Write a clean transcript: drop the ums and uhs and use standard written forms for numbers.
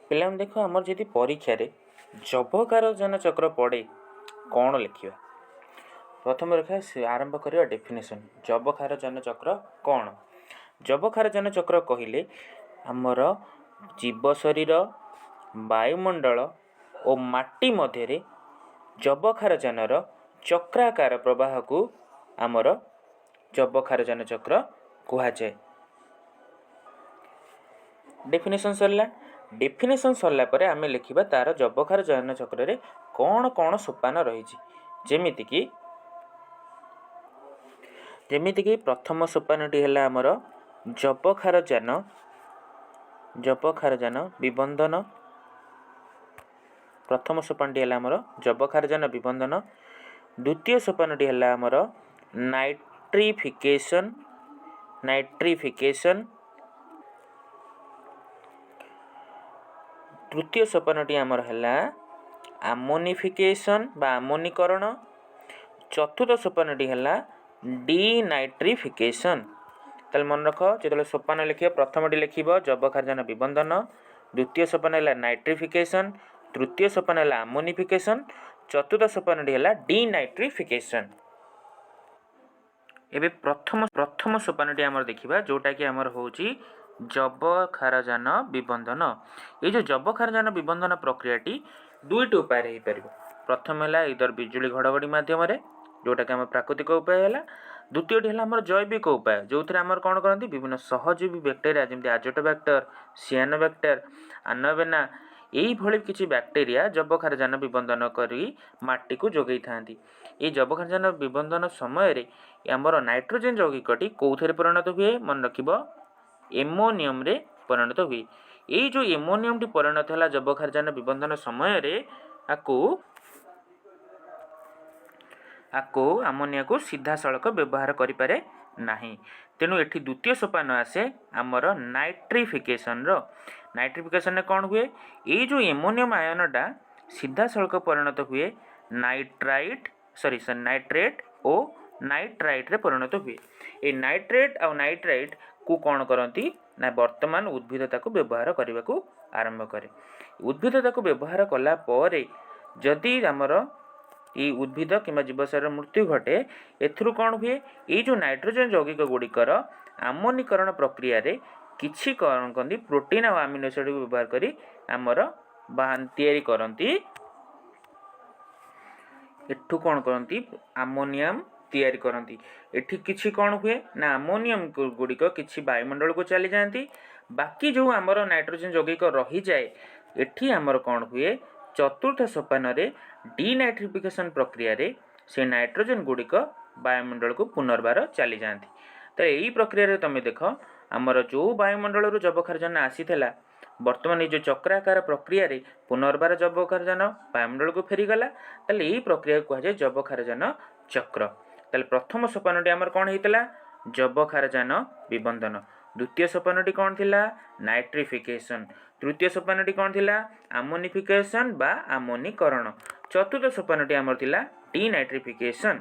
ପିଲାମାନେ ଦେଖ, ଆମର ଯଦି ପରୀକ୍ଷାରେ ଯବକ୍ଷାରଜାନ ଚକ୍ର ପଡ଼େ, କ'ଣ ଲେଖିବା? ପ୍ରଥମେ ଲେଖିବା, ଆରମ୍ଭ କରିବା ଡେଫିନେସନ୍। ଯବକ୍ଷାରଜାନ ଚକ୍ର କ'ଣ? ଯବକ୍ଷାରଜାନ ଚକ୍ର କହିଲେ ଆମର ଜୀବ ଶରୀର, ବାୟୁମଣ୍ଡଳ ଓ ମାଟି ମଧ୍ୟରେ ଯବକ୍ଷାରଜାନର ଚକ୍ରାକାର ପ୍ରବାହକୁ ଆମର ଯବକ୍ଷାରଜାନ ଚକ୍ର କୁହାଯାଏ। ଡେଫିନେସନ୍ ସରିଲା। ଡେଫିନେସନ୍ ସରିଲା ପରେ ଆମେ ଲେଖିବା ତା'ର ଯବକ୍ଷାରଜାନ ଚକ୍ରରେ କ'ଣ କ'ଣ ସୋପାନ ରହିଛି। ଯେମିତିକି ପ୍ରଥମ ସୋପାନଟି ହେଲା ଆମର ଯବକ୍ଷାରଜାନ ବିବନ୍ଧନ। ପ୍ରଥମ ସୋପାନଟି ହେଲା ଆମର ଯବକ୍ଷାରଜାନ ବିବନ୍ଧନ। ଦ୍ୱିତୀୟ ସୋପାନଟି ହେଲା ଆମର ନାଇଟ୍ରିଫିକେସନ୍। ନାଇଟ୍ରିଫିକେସନ୍। ତୃତୀୟ ସୋପାନଟି ଆମର ହେଲା ଆମୋନିଫିକେସନ୍ ବା ଆମୋନିକରଣ। ଚତୁର୍ଥ ସୋପାନଟି ହେଲା ଡିନାଇଟ୍ରିଫିକେସନ୍। ତାହେଲେ ମନେ ରଖ, ଯେତେବେଳେ ସୋପାନ ଲେଖିବ, ପ୍ରଥମଟି ଲେଖିବ ଯବକ୍ଷାରଜାନ ବିବନ୍ଧନ, ଦ୍ୱିତୀୟ ସୋପାନ ହେଲା ନାଇଟ୍ରିଫିକେସନ୍, ତୃତୀୟ ସୋପାନ ହେଲା ଆମୋନିଫିକେସନ୍, ଚତୁର୍ଥ ସୋପାନଟି ହେଲା ଡିନାଇଟ୍ରିଫିକେସନ୍। ଏବେ ପ୍ରଥମ ସୋପାନଟି ଆମର ଦେଖିବା, ଯେଉଁଟାକି ଆମର ହେଉଛି ଯବକ୍ଷାରଜାନ ବିବନ୍ଧନ। ଏଇ ଯେଉଁ ଯବକ୍ଷାରଜାନ ବିବନ୍ଧନ ପ୍ରକ୍ରିୟାଟି ଦୁଇଟି ଉପାୟରେ ହେଇପାରିବ। ପ୍ରଥମ ହେଲା ଇଦର ବିଜୁଳି ଘଡ଼ଘଡ଼ି ମାଧ୍ୟମରେ, ଯେଉଁଟାକି ଆମ ପ୍ରାକୃତିକ ଉପାୟ ହେଲା। ଦ୍ୱିତୀୟଟି ହେଲା ଆମର ଜୈବିକ ଉପାୟ, ଯେଉଁଥିରେ ଆମର କ'ଣ କରନ୍ତି, ବିଭିନ୍ନ ସହଜୀବୀ ବ୍ୟାକ୍ଟେରିଆ ଯେମିତି ଆଜୋଟୋବ୍ୟାକ୍ଟର, ସିଆନୋବ୍ୟାକ୍ଟର, ଆନୋବେନା, ଏଇଭଳି କିଛି ବ୍ୟାକ୍ଟେରିଆ ଯବକ୍ଷାରଜାନ ବିବନ୍ଧନ କରି ମାଟିକୁ ଯୋଗାଇଥାନ୍ତି। ଏଇ ଯବକ୍ଷାରଜାନ ବିବନ୍ଧନ ସମୟରେ ଆମର ନାଇଟ୍ରୋଜେନ୍ ଯୌଗିକଟି କେଉଁଥିରେ ପରିଣତ ହୁଏ? ମନେ ରଖିବ, ଏମୋନିୟମରେ ପରିଣତ ହୁଏ। ଏଇ ଯେଉଁ ଏମୋନିୟମଟି ପରିଣତ ହେଲା ଯବକ୍ଷାରଜାନ ବିବନ୍ଧନ ସମୟରେ, ଆକୁ ଆମୋନିଆକୁ ସିଧାସଳଖ ବ୍ୟବହାର କରିପାରେ ନାହିଁ। ତେଣୁ ଏଠି ଦ୍ୱିତୀୟ ସୋପାନ ଆସେ ଆମର ନାଇଟ୍ରିଫିକେସନ୍ର। ନାଇଟ୍ରିଫିକେସନ୍ରେ କ'ଣ ହୁଏ? ଏଇ ଯେଉଁ ଏମୋନିୟମ ଆୟନଟା ସିଧାସଳଖ ପରିଣତ ହୁଏ ନାଇଟ୍ରାଇଟ୍, ସରି ସରି, ନାଇଟ୍ରେଟ୍ ଓ ନାଇଟ୍ରାଇଟ୍ରେ ପରିଣତ ହୁଏ। ଏଇ ନାଇଟ୍ରେଟ୍ ଆଉ ନାଇଟ୍ରାଇଟ୍କୁ କ'ଣ କରନ୍ତି ନା ବର୍ତ୍ତମାନ ଉଦ୍ଭିଦ ତାକୁ ବ୍ୟବହାର କରିବାକୁ ଆରମ୍ଭ କରେ। ଉଦ୍ଭିଦ ତାକୁ ବ୍ୟବହାର କଲା ପରେ ଯଦି ଆମର ଏଇ ଉଦ୍ଭିଦ କିମ୍ବା ଜୀବଶରୀର ମୃତ୍ୟୁ ଘଟେ, ଏଥିରୁ କ'ଣ ହୁଏ? ଏଇ ଯେଉଁ ନାଇଟ୍ରୋଜେନ୍ ଯୌଗିକ ଗୁଡ଼ିକର ଆମୋନିକରଣ ପ୍ରକ୍ରିୟାରେ କିଛି କ'ଣ କରନ୍ତି, ପ୍ରୋଟିନ୍ ଆଉ ଆମିନୋ ଏସିଡ଼୍କୁ ବ୍ୟବହାର କରି ଆମର ତିଆରି କରନ୍ତି। ଏଠୁ କ'ଣ କରନ୍ତି? ଆମୋନିୟମ୍ ତିଆରି କରନ୍ତି। ଏଠି କିଛି କ'ଣ ହୁଏ ନା ଆମୋନିୟମ୍ ଗୁଡ଼ିକ କିଛି ବାୟୁମଣ୍ଡଳକୁ ଚାଲିଯାଆନ୍ତି। ବାକି ଯେଉଁ ଆମର ନାଇଟ୍ରୋଜେନ୍ ଯୌଗିକ ରହିଯାଏ, ଏଠି ଆମର କ'ଣ ହୁଏ? ଚତୁର୍ଥ ସୋପାନରେ ଡିନାଇଟ୍ରିଫିକେସନ୍ ପ୍ରକ୍ରିୟାରେ ସେ ନାଇଟ୍ରୋଜେନ୍ ଗୁଡ଼ିକ ବାୟୁମଣ୍ଡଳକୁ ପୁନର୍ବାର ଚାଲିଯାଆନ୍ତି। ତ ଏଇ ପ୍ରକ୍ରିୟାରେ ତୁମେ ଦେଖ, ଆମର ଯେଉଁ ବାୟୁମଣ୍ଡଳରୁ ଯବକ୍ଷାରଜାନ ଆସିଥିଲା, ବର୍ତ୍ତମାନ ଏଇ ଯେଉଁ ଚକ୍ରାକାର ପ୍ରକ୍ରିୟାରେ ପୁନର୍ବାର ଯବକ୍ଷାରଜାନ ବାୟୁମଣ୍ଡଳକୁ ଫେରିଗଲା। ତାହେଲେ ଏଇ ପ୍ରକ୍ରିୟାକୁ କୁହାଯାଏ ଯବକ୍ଷାରଜାନ ଚକ୍ର। ତାହେଲେ ପ୍ରଥମ ସୋପାନଟି ଆମର କ'ଣ ହେଇଥିଲା? ଯବକ୍ଷାରଜାନ ବିବନ୍ଧନ। ଦ୍ୱିତୀୟ ସୋପାନଟି କ'ଣ ଥିଲା? ନାଇଟ୍ରିଫିକେସନ୍। ତୃତୀୟ ସୋପାନଟି କ'ଣ ଥିଲା? ଆମୋନିଫିକେସନ୍ ବା ଆମୋନିକରଣ। ଚତୁର୍ଥ ସୋପାନଟି ଆମର ଥିଲା ଡିନାଇଟ୍ରିଫିକେସନ୍।